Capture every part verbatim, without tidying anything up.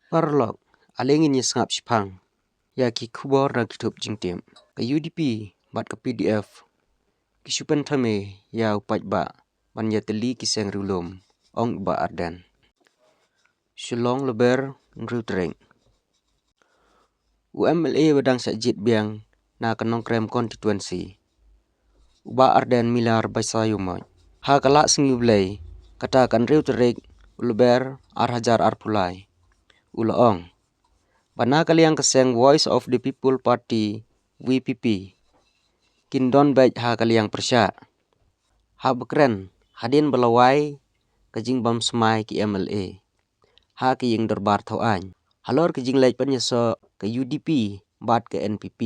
Paralok, ale ngin ïa sngap shiphang ïa ki khubor da ki thup jingtip. Ka U D P bad ka P D F ki shu pynthame ïa u paidbah ban ïatylli ki seng riewlum, ong u Bah Ardent. Shillong, Lber, Nriutrek. U M L A ba dang shah jied biang na ka Nongkrem constituency, u Bah Ardent Miller Basaiawmoit, ha ka lad sngi U Blei, kata ka hynriew tarik u Lber ar hajar arphew lai, u la ong ba na ka liang ka seng Voice of the People Party, V P P, kin don beit ha ka liang pyrshah, haba kren hadien ba la wai ka jingbam smai ki M L A ha ka ïing dorbar thaw aiñ halor ka jingleit pynïasoh ka U D P bad ka N P P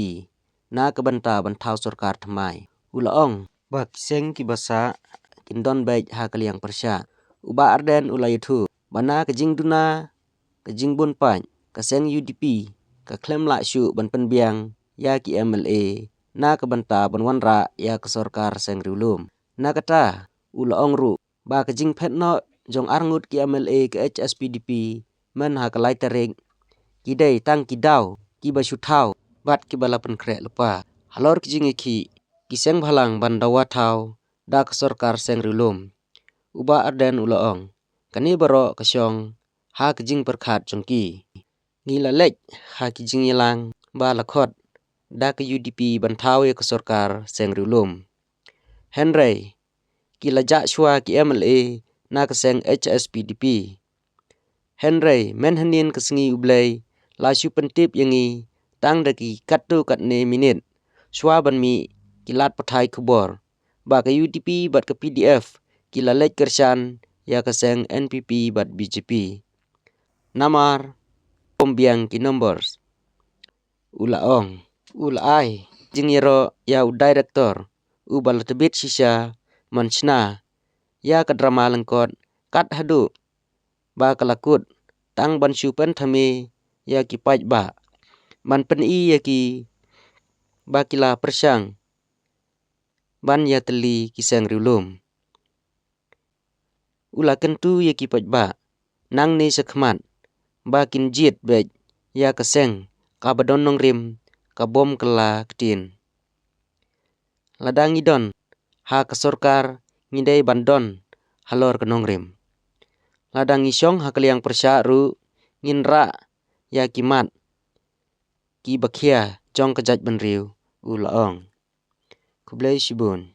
na ka bynta ban thaw sorkar thymmai. U la ong ba ki seng kiba sah kin don beit ha ka liang pyrshah. U Bah Ardent u la ïathuh ba na ka jingduna ka jingbun paid, ka seng U D P ka khlem lah shuh ban pynbiang ïa ki M L A na ka bynta ban wanrah ïa ka sorkar seng riewlum. Na kata, u la ong ruh ba ka jingphet noh jong arngut ki M L A ka H S P D P mynha ka lai tarik ki dei tang ki daw kiba shu thaw bad kiba la pynkhreh lypa halor ki jingïakhih ki seng bhalang ban dawa thaw da ka sorkar seng riewlum. U Bah Ardent u la ong kane baroh ka shong ha ka jingpyrkhat jong ki. Ngi la leit ha ki jingïalang ba la khot da ka U D P ban thaw ïa ka sorkar seng riewlum, hynrei ki la jah shuwa ki M L A na ka seng H S P D P. Hynrei mynhynnin ka sngi U Blei la shu pyntip ïa ngi tang da ki katto katne minit shuwa ban mih ki lad pathai khubor ba ka U D P bad ka P D F ki la leit kyrshan ïa ka seng N P P bad B J P. Namar ym biang ki numbers, u la ong. U la ai jingïaroh ïa u director uba la tbit shisha man shna ïa ka drama lyngkot kat haduh ba ka la kut tang ban shu pynthame ïa ki paidbah ban pyni ïa ki ba ki la pyrshang ban ïatylli ki seng riewlum. U la kyntu ïa ki paidbah nangne shakhmat ba kin jied beit ïa ka seng kaba don nongrim, ka bym kylla ktien. Lada ngi don ha ka sorkar ngi dei ban don halor ka nongrim. Lada ngi shong ha ka liang pyrshah ruh ngin rah ïa ki mat kiba khia jong ka jaitbynriew, u la ong. Khublei shibun.